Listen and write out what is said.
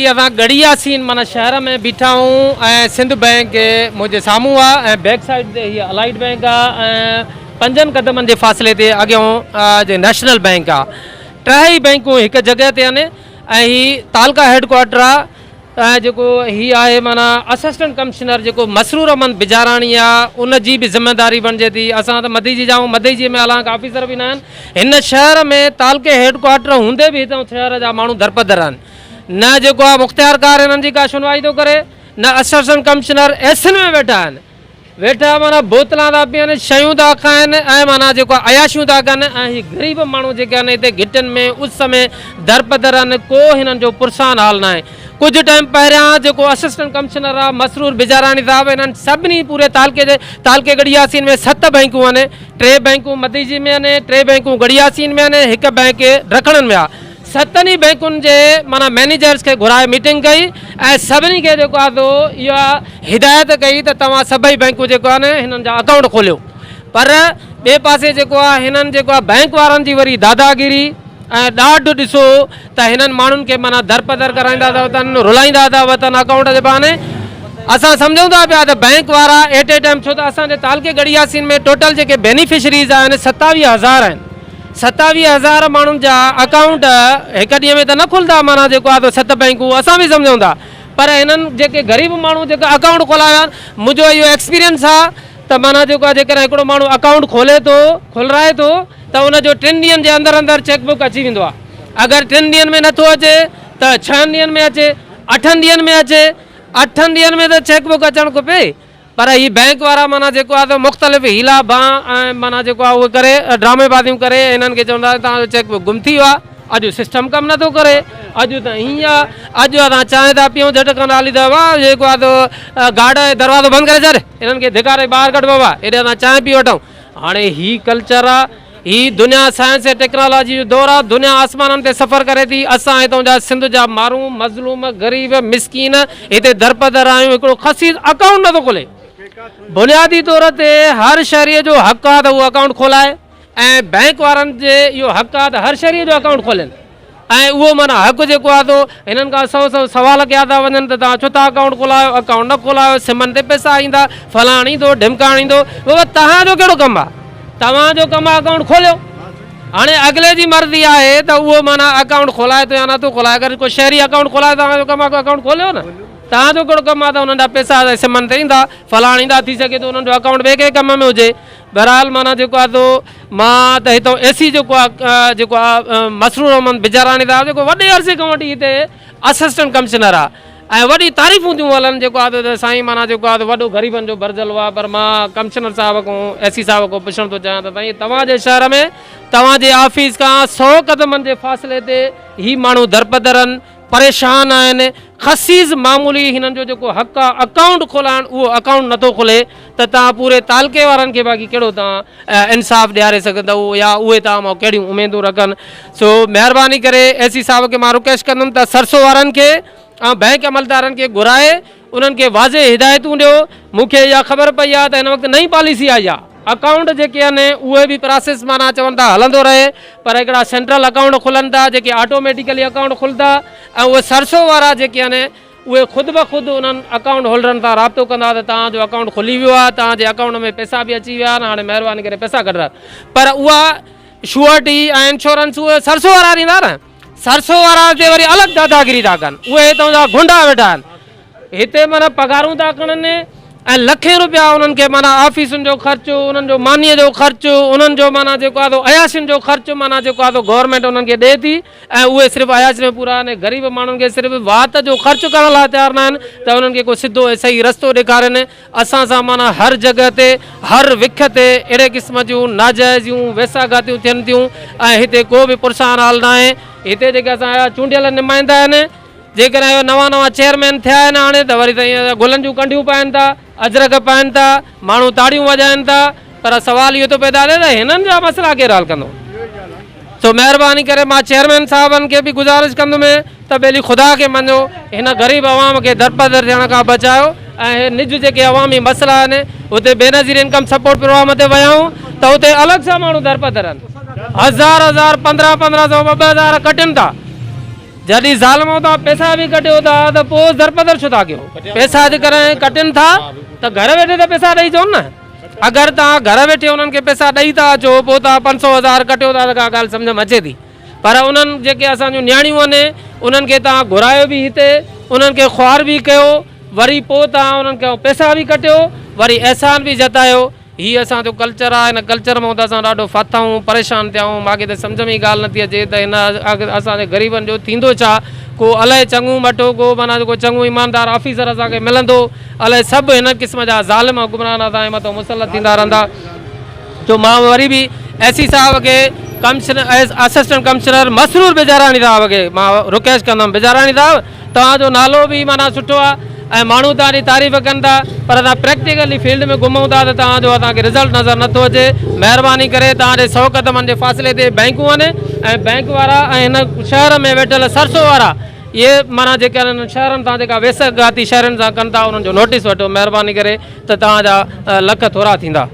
هي اسان ڳڙهي ياسين معنيٰ شهر ۾ بيٺا آهيون ۽ سنڌ بئنڪ منهنجي سامهون آ ۽ بيڪ سائيڊ تي هي الائيڊ بئنڪ آ ۽ پنجن قدمن جي فاصلي تي اڳيون جي نيشنل بئنڪ آ. ٽه ئي بئنڪون هڪ جڳهه تي آهن ۽ هي تعلقه هيڊ ڪوارٽر آ ۽ جيڪو هي آهي معنيٰ اسسٽنٽ ڪمشنر جيڪو مسرور احمد بجاراڻي آ ان جي به ذميداري بڻجي ٿي. اسان ته مديجي جا آهيون، مديجي ۾ حالانڪ آفيسر به نه آهن. هن شهر ۾ تعلقي هيڊ ڪوارٽر هوندي به هتان شهر جا ماڻهو درپدر آهن. نه جيڪو آ مختيارڪار هنن جي ڪا شنوائي ٿو ڪري نه اسسٽنٽ ڪمشنر ايسن ۾ ويٺا آهن ويٺا معنيٰ بوتلان ٿا پيئن شيون ٿا کائن ۽ معنيٰ جيڪو آ عياشيون ٿا ڪن ۽ هي غريب ماڻهو جيڪي آهن هتي گهٽين ۾ اس ۾ درپدر آهن ڪو هنن جو پرسان حال ناهي ڪجهه ٽائيم پهريان جيڪو اسسٽنٽ ڪمشنر آ مسرور بجاراڻي صاحب هنن سڀني پوري تعلقي جي تعلقي ڳڙهي ياسين ۾ ست بئنڪون آهن ٽي بئنڪون مديجي ۾ آهن ٽي بئنڪون ڳڙهي ياسين ۾ آهن هڪ بئنڪ ڊکڻن ۾ آ ستن ئي بئنڪن جي معنيٰ مئنيجرز کي گهرائي ميٽنگ ڪئي ۽ سڀني کي جيڪو آهي سو اها هدايت ڪئي ته توهان سڀئي بئنڪون جيڪو آهن هنن جا اڪائونٽ کوليو پر ٻئي پاسي جيڪو آهي هنن جيڪو آهي بئنڪ وارن جي وري داداگيري ۽ ڏاڍ ڏسو ته هنن ماڻهن کي معنيٰ درپدر ڪرائيندا ٿا وتن رلائيندا ٿا وتن اڪائونٽ جي بهاني اسان سمجهون ٿا پيا ته بئنڪ وارا ايٽ اي ٽائيم ڇو ته اسان جي تعلقي ڳڙهي ياسين ۾ ٽوٽل جيڪي بينيفشريز آهن ستاويهه هزار آهن ستاويهه هزار ماڻهن جا اڪائونٽ هڪ ڏينهن ۾ ته نه کلندا معنيٰ جيڪو آهي سو ست بئنڪون اسان به سمجهون ٿا پر هنن جيڪي غريب ماڻهو جيڪا اڪائونٽ کولايا آهن منهنجو اهو ايڪسپيرينس آهي ته معنيٰ جيڪو آهي جيڪڏهن هڪڙو ماڻهو اڪائونٽ کولي ٿو کولرائي ٿو ته ان جو ٽن ڏينهن جي اندر اندر چيڪ بڪ اچي ويندو آهي اگر ٽن ڏينهن ۾ نٿو اچي ته ڇهن ڏينهن ۾ اچي اٺن ڏينهن ۾ اچي اٺن ڏينهن ۾ ته چيڪ بڪ اچڻ کپي پر هي بئنڪ وارا معنيٰ جيڪو آهي سو مختلف حيلا بان ۽ معنيٰ جيڪو آهي اهي ڪري ڊرامي بازيون ڪري هنن کي چوندا آهن توهان جو چيڪ بڪ گم ٿي ويو آهي اڄ سسٽم ڪم نٿو ڪري اڄ ته ائين آهي اڄ اسان چانهه ٿا پيئون جهٽ کن هلي ته واهه جيڪو آهي سو گارڊ دروازو بند ڪري ڇڏ هنن کي ڌڪاري ٻاهر ڪڍ بابا هيڏي اسان چانهه پي وٺون هاڻي هي ڪلچر آهي هي دنيا سائنس ۽ ٽيڪنالاجي جو دور آ، دنيا آسمانن تي سفر ڪري ٿي، اسان هتون جا سنڌ جا مارون، مظلوم، غريب، مسڪين هتي درپدر آهيون، هڪڙو خسيس اڪائونٽ نٿو کلي. بنيادي طور تي هر شهري جو حق آ ته هو اڪائونٽ کولائي ۽ بئنڪ وارن جي اهو حق آ ته هر شهري جو اڪائونٽ کولين. ۽ اهو معنيٰ حق جيڪو آهي سو هنن کان سئو سئو سوال ڪيا ٿا وڃن ته توهان ڇو ٿا اڪائونٽ کولايو، اڪائونٽ نه کولايو، سمن تي پئسا ايندا، فلاڻ ايندو، ڍمڪاڻ ايندو، بابا توهان جو ڪهڙو ڪم آهي، توهان جو ڪم آهي اڪائونٽ کوليو، هاڻي اڳلي جي مرضي آهي ته اهو معنيٰ اڪائونٽ کولائي ٿو يا نه ٿو کولائي، اگر ڪو شهري اڪائونٽ کولائي توهان جو ڪم آهي اڪائونٽ کوليو نه، توهان جو ڪهڙو ڪم آهي ته انهن جا پئسا سمن تي ايندا، فلاڻ ايندا، ٿي سگهي ٿو انهن جو اڪائونٽ ٻئي ڪنهن ڪم ۾ هجي. بهرحال معنيٰ جيڪو آهي سو مان ته هتان اي سي جيڪو آهي جيڪو آهي مسرور احمد بجاراڻي صاحب جيڪو وڏي عرصي کان وٺي هتي اسسٽنٽ ڪمشنر آهي ۽ وڏي تعريفون ٿيون هلن جيڪو آهي ته سائين معنيٰ جيڪو آهي وڏو غريبن جو ڀرجهلو آهي پر مان ڪمشنر صاحب کان اي سي صاحب کان پڇڻ ٿو چاهيان ته سائين توهان جي شهر ۾ توهان جي آفيس کان سئو قدمن جي فاصلي تي هي ماڻهو درپدر آهن پريشان آهن خسيس معمولي هنن جو جيڪو حق آ اڪائونٽ کولائڻ اهو اڪائونٽ نٿو کلي ته توهان پوري تعلقي وارن کي باقي ڪهڙو توهان انصاف ڏياري سگهندؤ يا اهي توهان مان ڪهڙيون اميدون رکن سو مهرباني ڪري اي سي صاحب کي مان رڪويسٽ ڪندم ته سرسو وارن کي ۽ بئنڪ عملدارن کي گهرائي انهن کي واضح هدايتون ڏيو مون کي اها خبر پئي آ ته هن وقت نئين پاليسي آئي آ اڪائونٽ جيڪي آهن اهي به پراسيس معنيٰ چون ٿا هلندو رهي پر هڪڙا سينٽرل اڪائونٽ کلن ٿا جيڪي آٽوميٽيڪلي اڪائونٽ کلندا ۽ اهي سرسو وارا جيڪي آهن اهي خود بخود انهن اڪائونٽ هولڊرن سان رابطو ڪندا ته توهان جو اڪائونٽ کلي ويو آهي توهان جي اڪائونٽ ۾ پئسا به اچي ويا آهن هاڻي مهرباني ڪري پئسا ڪڍرايو پر اها شوئرٽي ۽ انشورنس اهي سرسو وارا ڏيندا نه سرسو وارا هتي وري الڳ داداگيري ٿا ڪن اهي هتان جا گهنڊا ويٺا آهن هتي معنيٰ پگهارون ٿا کڻن ۽ لکين روپيا انهن کي معنيٰ آفيسن جو خرچ انهن جو مانيء جو خرچ انهن جو معنيٰ جيڪو آهي سو عياشين جو خرچ معنيٰ جيڪو آهي سو گورنمينٽ انهن کي ڏئي ٿي ۽ اهي صرف عياشين ۾ پورا آهن ۽ غريب ماڻهن کي صرف وات جو خرچ ڪرڻ لاء تيار ناهن ته انهن کي ڪو سڌو ۽ صحيح رستو ڏيکارين اسان سان معنيٰ هر جڳهه تي هر وک تي اهڙي قسم جون ناجائزيون ويساهگهاتيون ٿين ٿيون ۽ هتي ڪو به پرسان حال ناهي هتي جيڪي اسان جا چونڊيل نمائندا آهن جيڪڏهن اهي نوان نوان چيئرمين ٿيا آهن هاڻي ته وري سائين گلن جون ڪنڍيون پائن ٿا، اجرڪ پائن ٿا، ماڻهو تاڙيون وڄائن ٿا پر سوال اهو ٿو پيدا ٿئي ته هنن جا مسئلا ڪير حل ڪندو؟ سو مهرباني ڪري مان چيئرمين صاحبن کي به گذارش ڪندم ته ٻيلي خدا کي مڃو هن غريب عوام کي درپدر ٿيڻ کان بچايو ۽ هي نج جيڪي عوامي مسئلا آهن اتي بينظير انڪم سپورٽ پروگرام تي ويا آهيون ته اتي الڳ سان ماڻهو درپدر آهن هزار هزار پندرهن پندرهن سو ٻه ٻه هزار ڪٽين ٿا. جڏهن ظالمو تان پئسا به ڪٽيو ٿا ته پوء درپدر ڇو ٿا ڪيو؟ پئسا جيڪڏهن ڪٽين ٿا ته گهر ويٺي ته پئسا ڏئي اچون نه. اگر توهان گهر ويٺي انهن کي پئسا ڏئي ٿا اچو پوء توهان 500 هزار ڪٽيو ٿا ته ڪا ڳالهه سمجهه ۾ اچي ٿي پر انهن جيڪي اسان جون نياڻيون آهن انهن کي توهان گهرايو به هتي انهن کي خوار به ڪيو وري پوء توهان انهن کان پئسا به ڪٽيو وري احسان به جتايو. هي اسان جو ڪلچر آ، هن ڪلچر مان ته اسان ڏاڍو ڦاٿا آهيون، پريشان ٿيا آهيون، ماکي ته سمجهه ۾ ئي ڳالهه نٿي اچي ته هن اسان جي غريبن جو ٿيندو ڇا؟ ڪو الائي چڱو مٺو ڪو معنيٰ ڪو چڱو ايماندار آفيسر اسان کي ملندو، الائي سڀ هن قسم جا ظالم حڪمران اسان جي مٿان مسلط ٿيندا رهندا. جو مان وري به ايس سي صاحب کي commissioner assistant commissioner Masroor Bijarani صاحب کي مان رڪويسٽ ڪندم بجاراڻي صاحب توهان جو نالو به معنيٰ سٺو آ ۽ ماڻهو توهان جي تعريف ڪن ٿا پر اسان پريڪٽيڪلي فيلڊ ۾ گهمون ٿا ته توهان جو اسان کي رزلٽ نظر نٿو اچي مهرباني ڪري توهان جي سو قدمن جي فاصلي تي بئنڪون آهن ۽ بئنڪ وارا ۽ هن شهر ۾ ويٺل سرسو وارا اهي معنيٰ جيڪي هنن شهرن سان جيڪا ويسهه گهاتي شهرين سان ڪن ٿا انهن جو نوٽيس وٺو مهرباني ڪري ته توهان جا لک ٿورا ٿيندا.